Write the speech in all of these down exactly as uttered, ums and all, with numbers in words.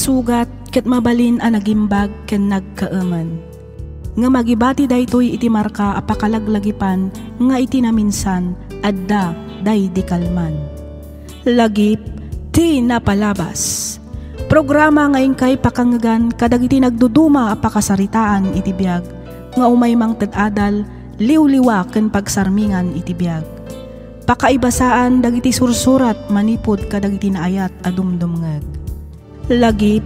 Sugat ket mabalin a nagimbag ken nagkaemen. Ngem agibati daytoy iti marka a pakalaglagipan nga iti naminsan, adda daydi kalman. Lagip ti napalabas. Programa nga inkay pakangngegan kadagiti nagduduma a pakasaritaan iti biag nga umay mangted adal, liwliwa ken pagsarmingan iti biag. Pakaibasaan dagiti sursurat manipud kadagiti naayat a dumdumngeg. Lagip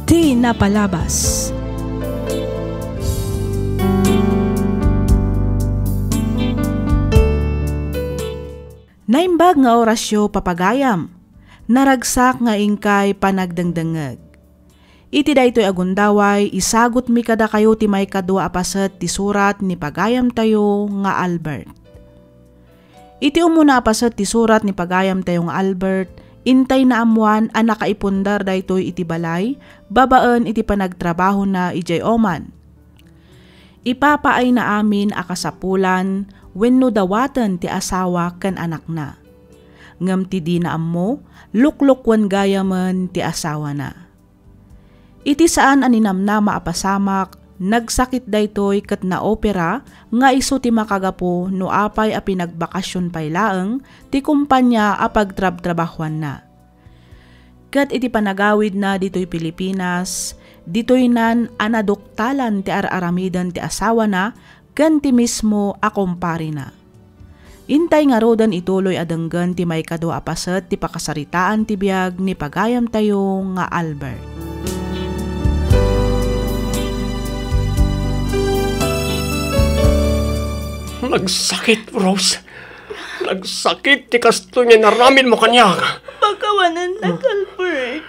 ti napalabas. Naimbag nga orasyo, papagayam. Naragsak nga inkay panagdengdengngeg. Iti daytoy a gundaway, isagutmi kadakayo ti maikadua a paset ti surat ni pagayamtayo nga Albert. Iti umuna a paset ti surat ni pagayamtayo nga Albert, intay naammoan a nakaipundar daytoy iti balay babaen iti panagtrabahona idiay Oman. Ipapaayna amin a kasapulan wenno dawaten ti asawa ken anakna. Ngem ti dina ammo, luklukuen gayamen ti asawana. Iti saan a ninamnama a pasamak, nagsakit daytoy ket naopera nga isu ti makagapu no apay a pinagbakasion pay laeng ti kompania a pagtrabtrabahuanna. Ket iti panagawidna ditoy Pilipinas, ditoynan a naduktalan ti ar-aramiden ti asawana ken ti mismo a kumparena. Intay ngaruden ituloy a denggen ti maikadua a paset ti pakasaritaan ti biag ni pagayamtayo nga Albert. Nagsakit, Rose. Nagsakit ti kastoy nga inaramidmo kaniak. Pakawanennak, Albert.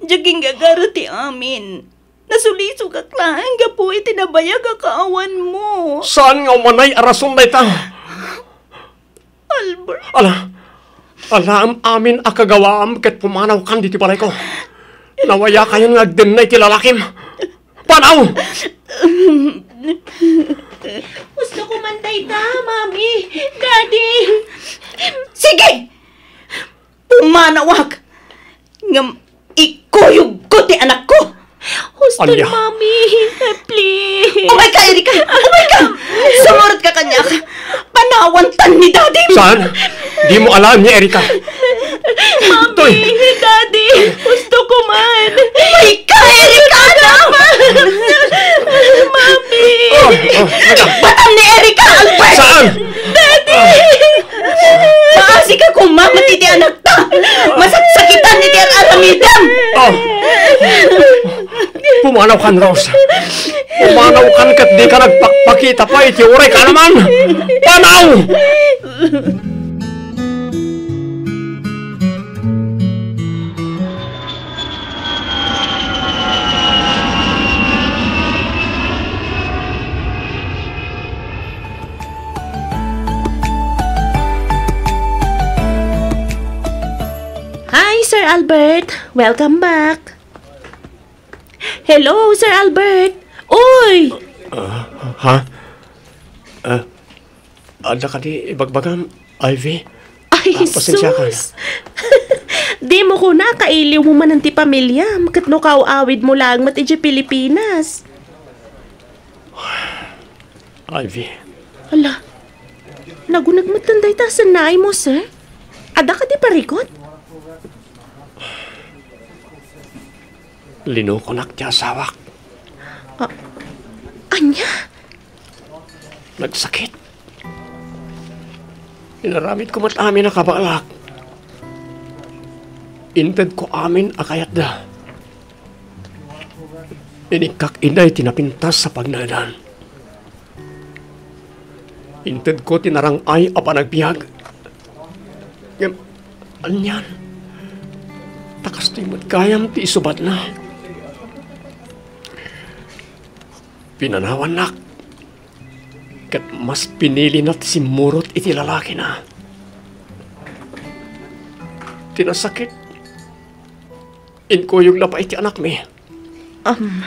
Diak inggagara ti amin. Nasulisogak laeng gapu iti nabayag a kaawanmo. Saan nga umanay a rason dayta? Albert. Ala, alaem amin a kagawaam ket pumanawkan ditoy balayko. Nawayakayon nga agdennay ti lalakim. Panaw! Gusto ko man dayta, Mami, Daddy. Sige! Pumanawak! Ngem ikuyogko ti anakko! Huston, Ania? Mami, eh, please. Umay ka, Erika! Umay ka! Sumurot ka kaniak! Panawantan ni Daddy! Saan? Di mo alam ni Erika. Mami, Toy! Daddy, gusto ko man. Umay ka, Erika! Mami! Oh, oh, naka- Batan ni Erika, Albert! Saan? Daddy! Maasi ka kumamat iti anakta! Masaksakitan iti ar-aramidem! Oh. Pumanaw kan, Rose. Pumanaw kan ket di ka nagpakpakita pa iti uray ka naman. Panaw! Hi, Sir Albert! Welcome back! Hello, Sir Albert! Uy! Ah, ha? Ah, adda kadi ibagbagam, Ivy? Ay, ah, pasensya ka. Sus! Di mo kuna, kailiw mo manen ti pamiliam, ket no kaaw-awid mo laeng met idiay Pilipinas. Ivy. Ala, naguneg metten dayta a sannaay mo, sir? Adda kadi parikut? Linukonak ti asawak. Ah, ania? Nagsakit. Inaramidko met amin a kabaelak. Intedko amin a kayatda. Inikkak idiay ti napintas a pagnaedan. Intedko ti narang-ay a panagbiag. Ngem, anian? Ta kastoy met gayam ti isubatna. Pinanawannak, ket mas pinilina ti simmurot iti lalakina. Ti nasakit, inkuyogna pay ti anakmi. Um,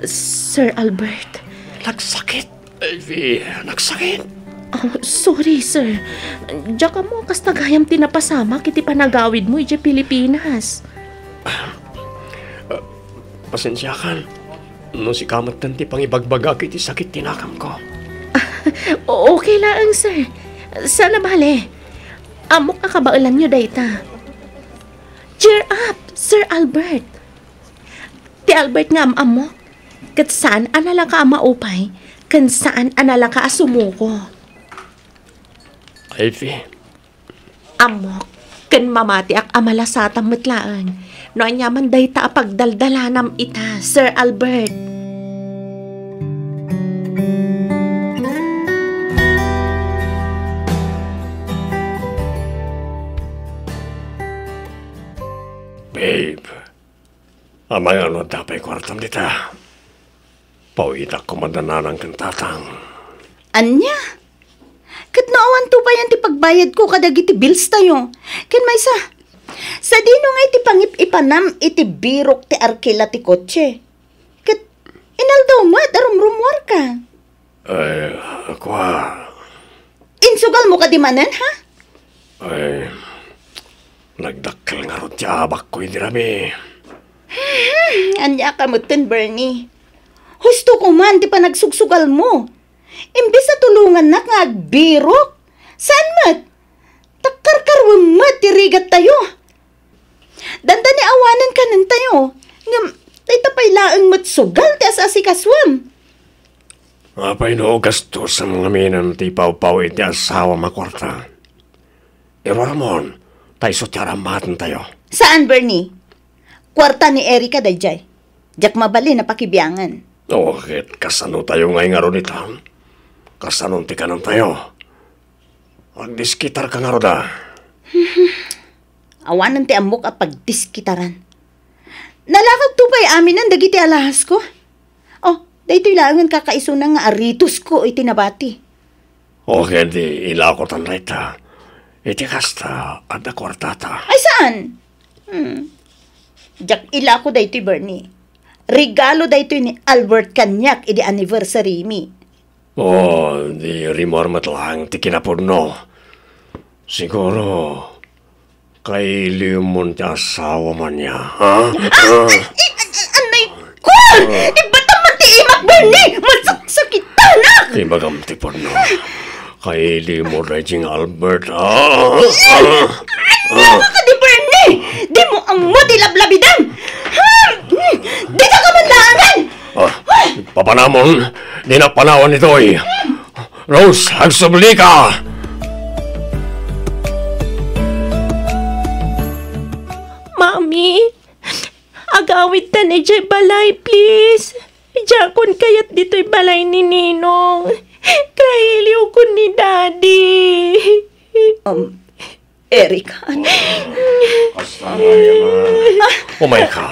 Sir Albert. Nagsakit, Ivy. Nagsakit. Oh, sorry, sir. Diak ammo a kasta gayam ti napasamak iti panagawidmo idiay Pilipinas. Ah, Pasensiakan no sika metten ti pangibagbagak iti sakit ti nakamko. O-, okay laeng, sir. Saan a bale. Ammok a kabaelanyo dayta. Cheer up, Sir Albert. Ti Albert nga am-ammok, ket saan a nalaka a maupay, ken saan a nalaka a sumuko. Ivy. Ammok, ken mamatiak a malasatam met laeng no aniaman dayta a pagdaldalanam ita, Sir Albert. Babe, amay no adda pay kuartam dita. Pawitak koma da nanang ken tatang. Ania? Ket no awan tupayan ti pagbayadko kadagiti bills tayo. Ken maysa, sadino nga iti pangip-ipanam iti birok ti arkila ti kotse? Ket inaldaw met a rumrumuarka. Ay, kua. Insugalmo kadi manen, ha? Ay, nagdakkel ngarud ti abakko idi rami. Hmm, ania ka metten, Bernie? Husto ko man ti panagsugsugalmo. Imbes a tulongannak nga agbirok, saan met? Takkarkarwem met ti rigat tayo. Dandani awanen kanen tayo. Ngem, dayta pay laeng met sugal ti as-asikasuem. Apay no gastos a mangamin ti pawpaw iti asawam a kuarta? Iruaramon, ta isu ti arammaten tayo. Saan, Bernie? Kuarta ni Erica dayjay. Diak mabalin a pakibiangen. O, ket kasano tayo ngay ngarud ita? Kasano ti kanan tayo? Agdiskitar ka ngarud a. Awanen ti ammok a pagdiskitaran. Nalakagto pay aminen dagiti alahasko. O, daytoy laengen kakaisuna nga aritosko iti nabati. O, ket di ilakotan dayta. Iti kasta, adda kuartata. Ay, saan? Hmm. Diak ilako daytoy, Bernie. Regalo daytoy ni Albert kaniak idi anniversary mi. O, di rimmuar met laeng ti kinapudno. Siguro, kailiwmon ti asawam ania, ha? Ah! Ah! Ay, ay, ay, anay ko! Ibatam man ti imak, Bernie! Masaksakitanak! Ibagam ti pudno. Kailiwmo daydi nga Albert, ha? Ah! Ania ka kadi, Bernie? Dimo ammo ti lablabidam! Ha? Dika ka man laangan! Ah, papanamon, di napanawan itoy. Rose, agsubli ka! Mami, agawidtan idiay balay, please. Diakon kayat ditoy balay ni Ninong. Kailiwkon ni Daddy. Um, Erica. Umay ka.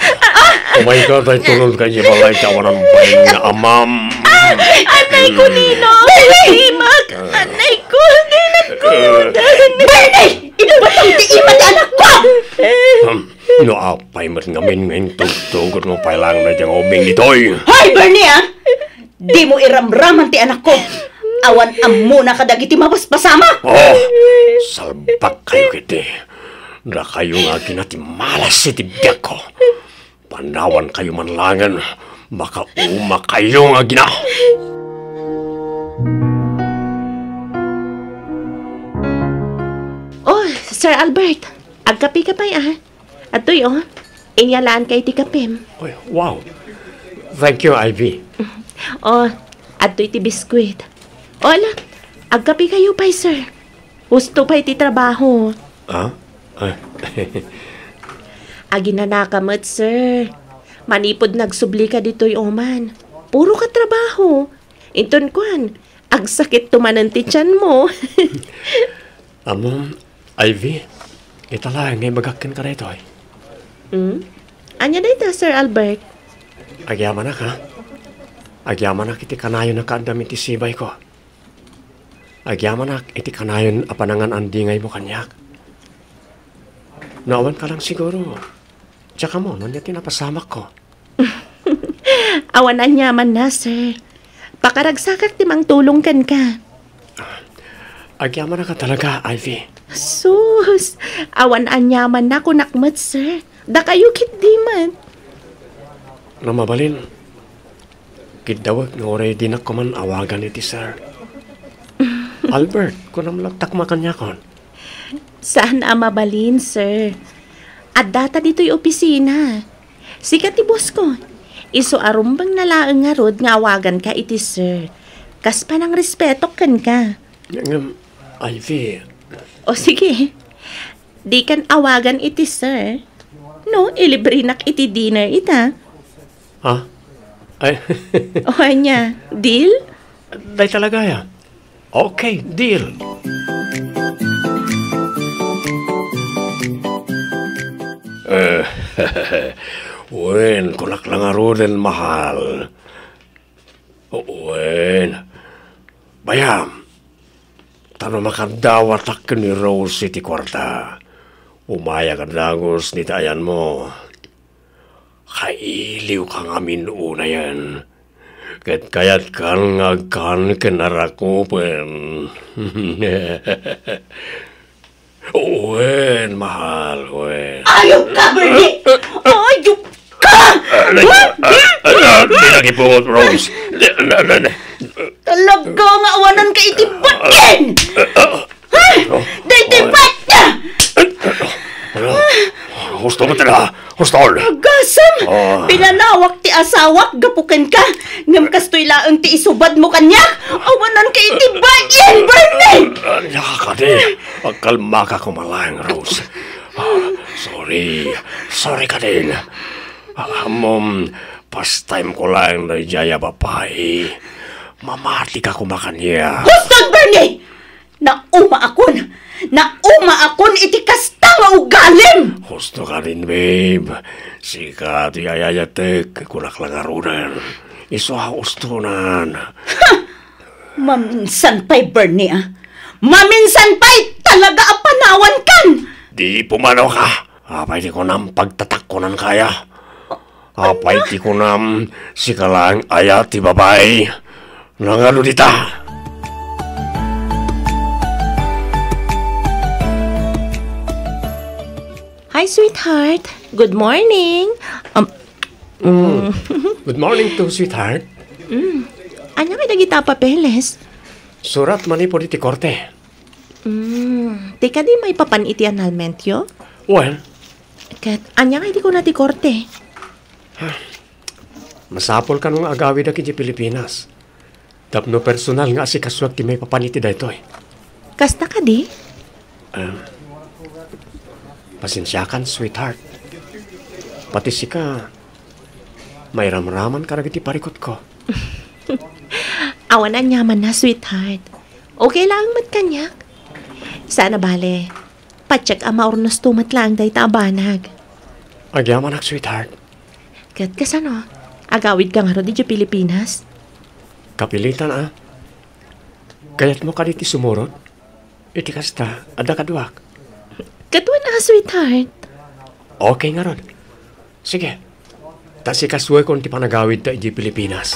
Umay ka, tay tulon ka idiay balay, ti awanan bain nga amam. Anay ko, Ninong! Imak! Anay ko! Di nagkudan! Bernie! Ibatam ti ima ti anak ko! Hmm, no apay met ngamin nga intugtugot mo pay laeng daydi nga ubing ditoy! Hoy, Bernie, ah! Dimo iramraman ti anakko. Awan ammona kadagiti mapaspasamak. Oh, salbag kayo kiti. Dakayo nga agina ti malas iti biagko. Panawan kayo man laengen, makauma kayo nga agina. Oh, Sir Albert, agkape ka pay, ah. Adtoy, oh. Inyalaanka iti kapem. Oy, wow. Thank you, Ivy. Oh, adtoy ti biskuit. Oh, ala, agkape kayo pay, sir. Husto pay ti trabaho. Ah? Ah. Aginanaka met, sir. Manipud nagsubli ka ditoy oman. Puro ka trabaho. Inton kuan, agsakit to manen ti tianmo. Ammom, Ivy, ita laeng nga ibagak kenka daytoy. Hmm? Ania dayta, Sir Albert? Agyamanak, ha? Agyamanak iti kanayon a kaaddam iti sibayko. Agyamanak iti kanayon a panangan-andingaymo kaniak. No awan ka lang siguro, diak ammo no ania ti napasamakko. Awan aniamanna, sir. Pakaragsakak ti mangtulong kenka. Agyamanak a talaga, Ivy. Sus! Awan aniamanna kunak met, sir. Dakayo ketdi met. no mabalin, kiddawek nga uray dinak koman awagan iti sir. Albert, kunam latta koma kaniakon. Saan a mabalin, sir. Addata ditoy opisina. Sika ti boss ko. Isu a rumbengna laeng ngarud nga awaganka iti sir. Kas panangrespetok kenka. Ngem, Ivy. O sige. Dikan awagan iti sir. No, ilibrenak iti dinner ita. Ha? Ay. O ania, deal? Dayta la gayam. Okay, deal. Eh, wen, kunak la ngaruden, mahal. Wen. Bayam. Ta no makaddawatak ken ni Rose iti kuarta, umayak a dagus dita ayanmo. Kailiwka ngamin unayen, ket kayatkan nga agkan ken arakupen. Wen, mahal, wen. Ayop ka, Bernie! Ayop ka! Ah, ah, ah, ah, di lagi pungot, Rose. Di, na, na, na. Talaga nga awanan ka iti batien! Ha? Daytoy batien! Husto mo tira. Husto. Agasem! Ah. Pinanawak ti asawak gapu kenka. Ngem kastoy laeng ti isubadmo kaniak. Awanan ka iti batien, Bernie! Ah, kadi. Agkalmaka koma laeng, Rose. Ah, sorry. Sorry kadin. Ah, ammom, pastime ko laeng daydiay a babai. Mamati ka koma kaniak. Hustod, Bernie! Naumaakon! Naumaakon iti kasta nga ugalim! Husto kadin, babe. Sika ti ayayatek, kunak la ngaruden. Isu a hustonan. Ha! Maminsan pay, Bernie, ah. Maminsan pay talaga a panawankan! Di pumanaw ka. Apay ti kunam pagtatakkonan kaya? Apay ti kunam sika laeng aya ti babai? Nangano dita? Hi, sweetheart. Good morning. Um, mm. Good morning too, sweetheart. Mm. Ania kadi dagita a papeles? Surat manipud iti korte. Mm. Ti kadi maipapan iti annulmentyo? Wen. Ket ania nga idi kuna ti korte? Masapul kano nga agawidak idiay Pilipinas. Tapno personal nga asikasuak ti maipapan iti daytoy. Kasta kadi? Ah, pasensiakan, sweetheart. Pati sika, mairamraman ka dagiti parikutko. Awan aniamanna, sweetheart. Okay laeng met kaniak. Saan a bale, patiek a maurnosto met laeng dayta a banag. Agyamanak, sweetheart. Ket kasano? Agawidka ngarud idiay Pilipinas? Kapilitan a. Kayatmo kadi ti sumurot? Iti kasta, adda kaduak. Ket wen a, sweetheart. Okay ngarud. Sige. Ta sikasuekon ti panagawidta idiay Pilipinas.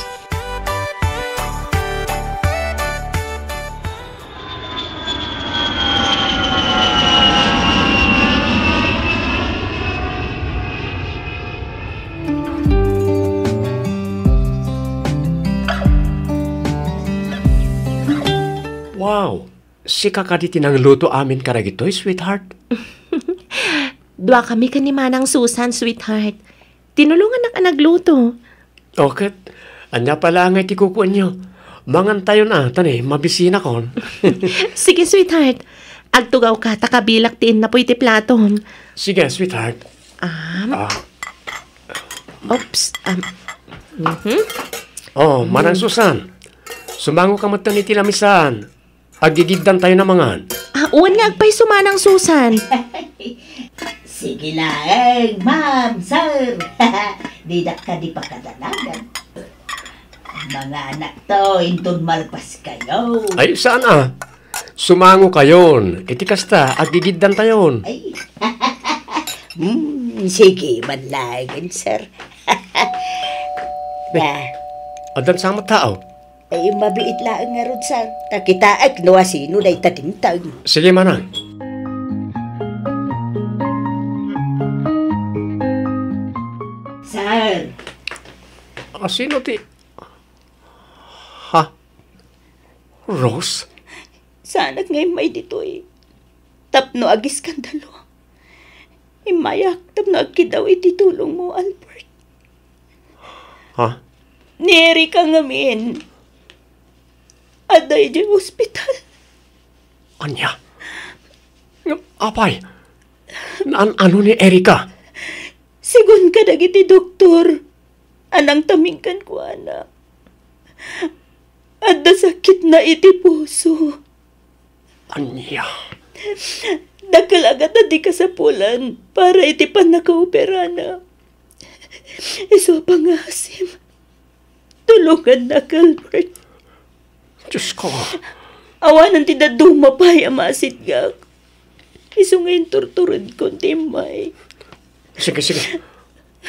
Wow! Sika kadi ti nangluto amin kadagitoy, sweetheart? Duakami ken ni Manang Susan, sweetheart. Tinulongannak a nagluto. O, ket ania pay laeng ti kukuenyo? Mangantayon a, ta ni, mabisinakon. Sige, sweetheart. Agtugawka ta kabilak ti innapuy ti platom. Sige, sweetheart. Um, Ah. Oops. Um, mhm. Oh, Manang Susan. Sumangoka metten iti lamisan. Aggigiddantayon a mangan. Ah, wen nga agpayso, Manang Susan. Sige laeng, ma'am, sir. Didak kadi pakadanagan. Manganakto, inton malpaskayo. Ay, saan a? Sumangokayon. Iti kasta, aggigiddantayon. Ay. Hmm, sige man laeng, sir. Be, Na. Addan sa met tao? Ay, mabiit laeng ngarud, sir. Ta kitaek no asino dayta dimteng. Sige, manang. Sir, Asino ti, ha? Rose? Saanak nga immay ditoy tapno agiskandalo. Immayak tapno agkiddaw iti tulongmo, Albert. Ha? Ni Erica ngamin, adda idiay ospital. Ania? Ngem, apay, naan-ano ni Erica? Sigun kadagiti doktor a nangtaming kenkuana, adda sakitna iti puso. Ania? Dakkel a gata ti kasapulan para iti pannakaoperana. Isu a pangasim, tulongannak, Albert. Diosko. Awanen ti dadduma pay a masitgak. Isu nga inturturedkon ti immay. Sige, sige.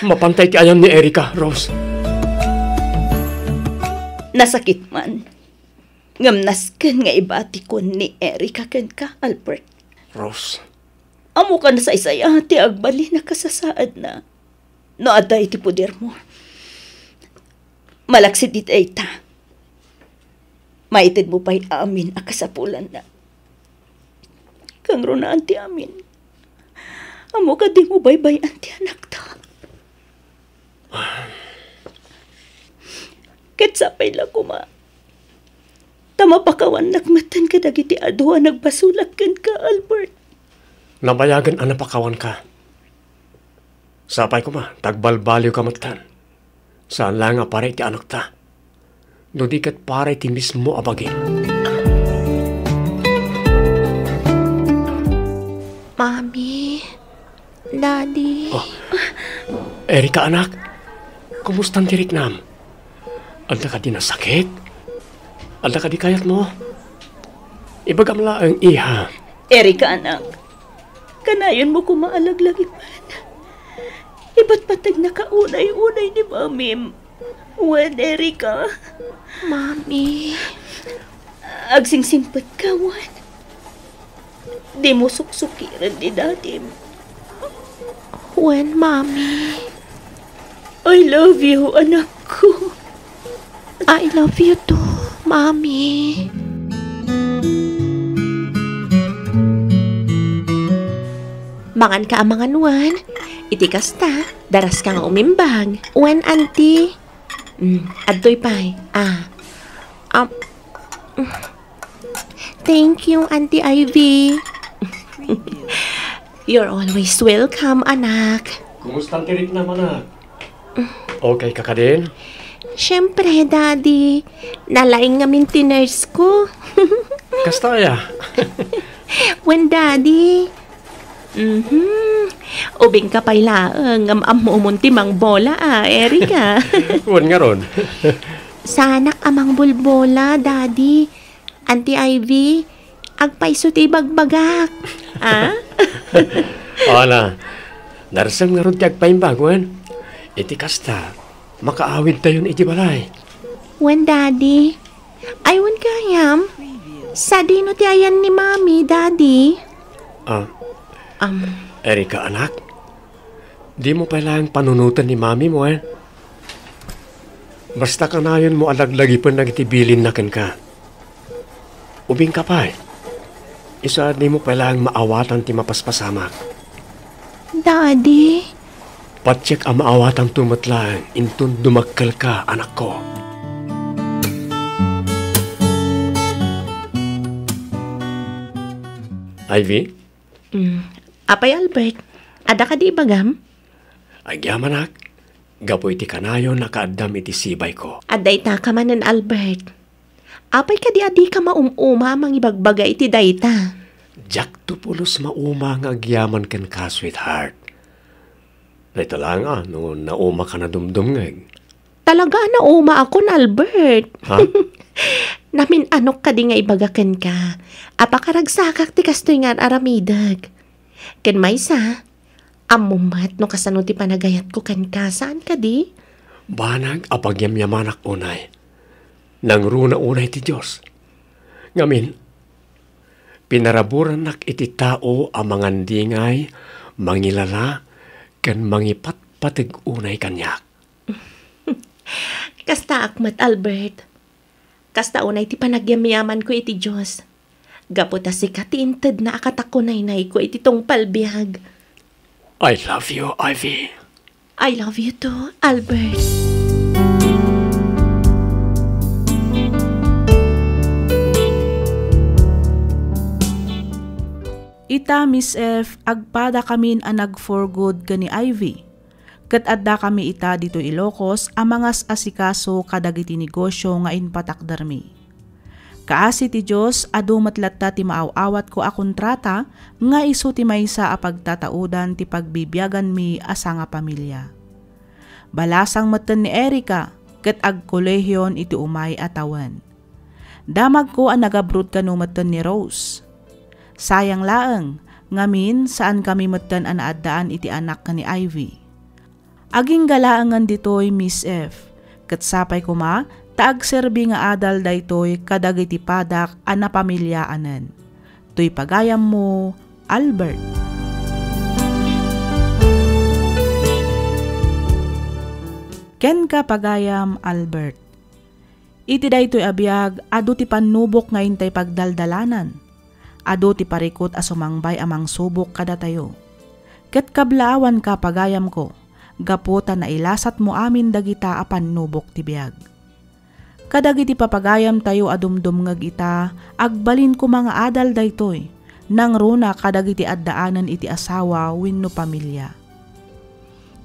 Mapantay ti ayan ni Erica, Rose. Nasakit man. Ngem nasken nga ibatikon ni Erica kenka, Albert. Rose. Ammok a nasaysaya ti agbalin a kasasaadna no adda iti podermo. Malaksid iti dayta, maitedmo pay amin a kasapulanna. Kangrunaan ti amin. Ammok a dimo baybay-an ti anakta. Ket sapay la koma ta mapakawannak metten kadagiti adu a nagbasolak kenka, Albert. Nabayagen a napakawanka. Sapay koma ta agbalbaliwka metten. Saan laeng a para iti anakta, no di ket para iti mismo a bagim. Mami, Daddy. Oh. Erica, anak. Kumustan ti riknam? Adda kadi nasakit? Adda kadi kayatmo? Ibagam laeng, iha. Erica, anak. Kanayonmo koma a laglagipen. Ipatpategnaka unay-unay ni Mamim. Wen, Erica. Mami. Agsingsimpet ka, wen. Dimo suksukiren ni Dadim. Wen, Mami. I love you, anak ko. I love you too, Mami. Mangan ka a mangan, wen. Iti kasta, daras ka nga umimbag. Wen, Auntie. Mm, adtoy pay. Ah. Um, thank you, Auntie Ivy. You're always welcome, anak. Kumusta ti riknam, anak? Okay ka kadin? Siyempre, Daddy. Nalaing ngamin ti nurse ko. Kasta aya? Wen, Daddy. Mhm. Ubing ka pay laeng ngem ammomon ti mangbola a, Erica. Wen ngarud. Saanak a mangbulbola, Daddy. Auntie Ivy, agpayso ti ibagbagak. Ah? Ala, narsem ngarud ti agpaimbag, wen? Iti kasta, makaawidtayon iti balay. Wen, Daddy. Ay, wen gayam. Sadino ti ayan ni Mami, Daddy? Ah. Um. Erica, anak, dimo pay laeng panunoten ni Mami mo, eh. Basta kanayonmo a laglagipen dagiti bilinna kenka. Ubing ka pay. Isu a dimo pay laeng maawatan ti mapaspasamak. Daddy? Patiek a maawatanto met laeng inton dumakkelka, anakko. Ivy? Mm. Apay Albert, adda kadi ibagam? Agyamanak, gapu iti kanayon a kaaddam iti sibayko. Adda itaka manen, Albert. Apay kadi a dika maum-uma a mangibagbaga iti dayta? Diakto pulos mauma nga agyaman kenka, sweetheart. Dayta laeng a no naumaka a dumdumngeg. Talaga a naumaakon, Albert. Ha? Namin-anok kadi nga ibaga kenka a pakaragsakak ti kastoy nga ar-aramidek. Ken maysa, ammom met no kasano ti panagayatko kenka, saan kadi? Banag a pagyamyamanak unay. Nangruna unay ti Dios. Ngamin, pinaraburannak iti tao a mangandingay, mangilala, ken mangipatpateg unay kaniak. Kastaak met, Albert. Kasta unay ti panagyamyamanko iti Dios. Gapu ta sika ti intedna a katakunaynayko iti tungpal biag. I love you, Ivy. I love you too, Albert. Ita, Miss F, agpadakamin a nag-for good ken ni Ivy. Ket addakami ita ditoy Ilocos a mangas-asikaso kadagiti negosio nga impatakdermi. Kaasi ti Dios, adu met latta ti maaw-awatko a kontrata nga isu ti maysa a pagtataudan ti pagbibiaganmi a sangapamilia. Balasang metten ni Erica ket agkolehion iti umay a tawen. Damagko a nagabrod kano metten ni Rose. Sayang laeng, ngamin, saankami metten a naaddaan iti anak ken ni Ivy. Agingga laengen ditoy, Miss F, ket sapay koma ta agserbi nga adal daytoy kadagiti padak a napamiliaanen. Toy pagayammo, Albert. Kenka, pagayam Albert. Iti daytoy a biag, adu ti pannubok nga intay pagdaldalanan. Adu ti parikut a sumangbay a mangsubok kadatayo. Ket kablaawanka, pagayamko, gapu ta nailasatmo amin dagita a pannubok ti biag. Kadagiti papagayamtayo a dumdumngeg ita, agbalin koma nga adal daytoy, nangruna kadagiti addaanen iti asawa wenno pamilia.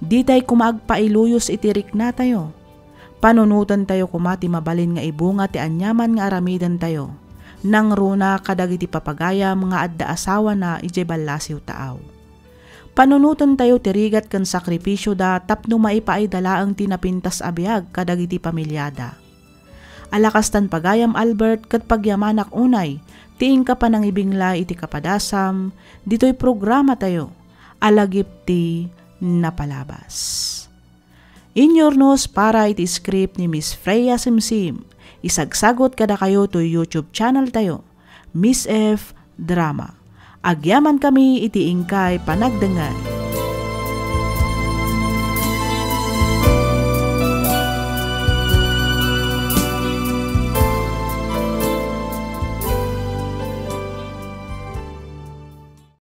Ditay koma agpailuyos iti riknatayo. Panunotentayo koma ti mabalin nga ibunga ti aniaman nga aramidentayo. Nangruna kadagiti papagayam nga adda asawana idiay ballasiw taaw. Panunotentayo ti rigat ken sakripisioda tapno maipaayda laeng ti napintas a biag kadagiti pamiliada. Ala kastan, pagayam Albert, ket pagyamanak unay ti inka panangibinglay iti kapadasam ditoy programatayo a Lagip ti Napalabas. Inyurnos para iti script ni Miss Freya Simsim. Isagsagot kadakayo toy YouTube channel tayo, Miss F Drama. Agyamankami iti inkay panagdengngeg.